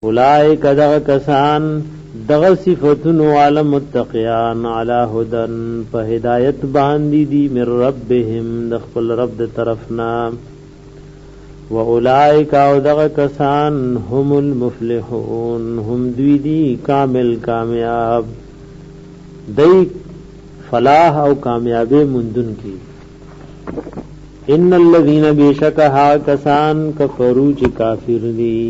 اولئک دغه کسان دغه صفتونو والا متقیان علی هدن په هدایت باندې دي من ربهم د خپل رب د طرفنا و اولئک او دغه کسان هم المفلحون هم دوی دي کامل کامیاب دی فلاح او کامیابی مندون کی ان الذين بشک ها کسان کفرو چې کافر دي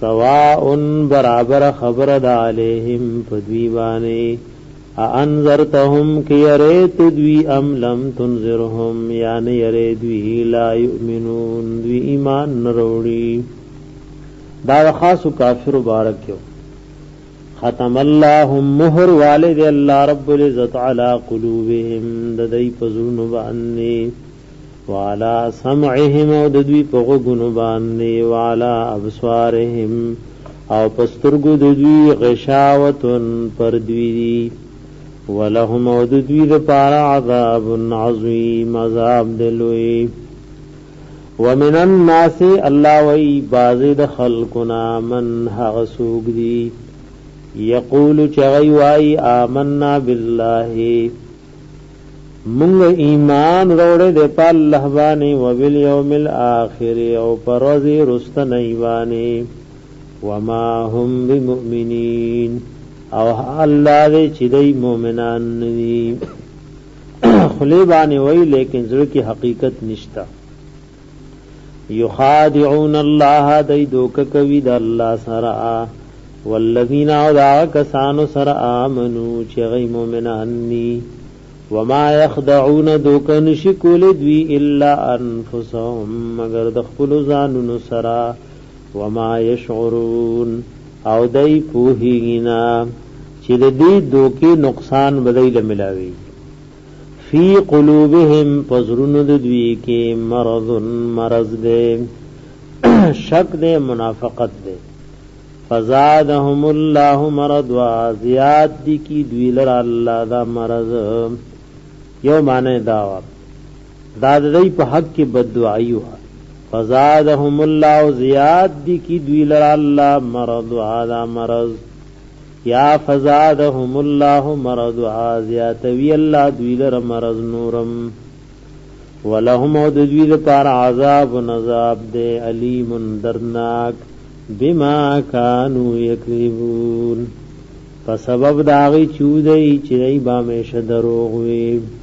سواء برابر خبر د علیهم پدوی باندې انذرتهم کی یریت دوی ام لم تنذرهم یعنی یری دوی لا یؤمنون دوی ایمان نروړي دا خاص کافر مبارک یو ختم الله مهر والد الله رب العزت علی قلوبهم د دوی په زړونو باندې وعلى سمعهم او د دوی په غوږونو باندې وعلى ابصارهم او پسترګو د دوی غشاوتن پر دوی دي ولهم او د دوی د پاره عذاب عظیم عذاب دلوي ومن الناس الله وی بعضی د خلقنا من هغه سوق دی یقول چغی وای آمنا بالله مونږ ایمان وروړې د په الله باندې وبالیوم الاخر او پروزی رستنی باندې وما هم بمؤمنین او الله دې چې دی مؤمنان ندي خلی باندې وای لیکن زړه کې حقیقت نشتا یخادعون الله دای دوک کوي د الله سره والذین او دا کسانو سره امنو چې غي مؤمنان ني وما يخدعون دوک نشي کول دوی الا انفسهم مگر د خپل ځانونو سره وما يشعرون او دای پوهیږي نه چې د دې دوکې نقصان به دی له ملاوي فی قلوبهم پزرونو د دوی کې مرض مرض دی شک دی منافقت دی فزادهم الله مرض زیاد دی کی دوی لره الله دا مرض یو معنی داوا دا د دوی په حق کې بددعایی وه فزادهم الله زیاد دی کی دوی لره الله مرض دا مرض یا فزادهم الله مرض زیاتوی الله دوی لره مرض نورم ولهم او د دوی لپاره عذاب نذاب دی الیم دردناک بما کانوا یکذبون په سبب داغي چودی چې دای با همیشه دروغ وي.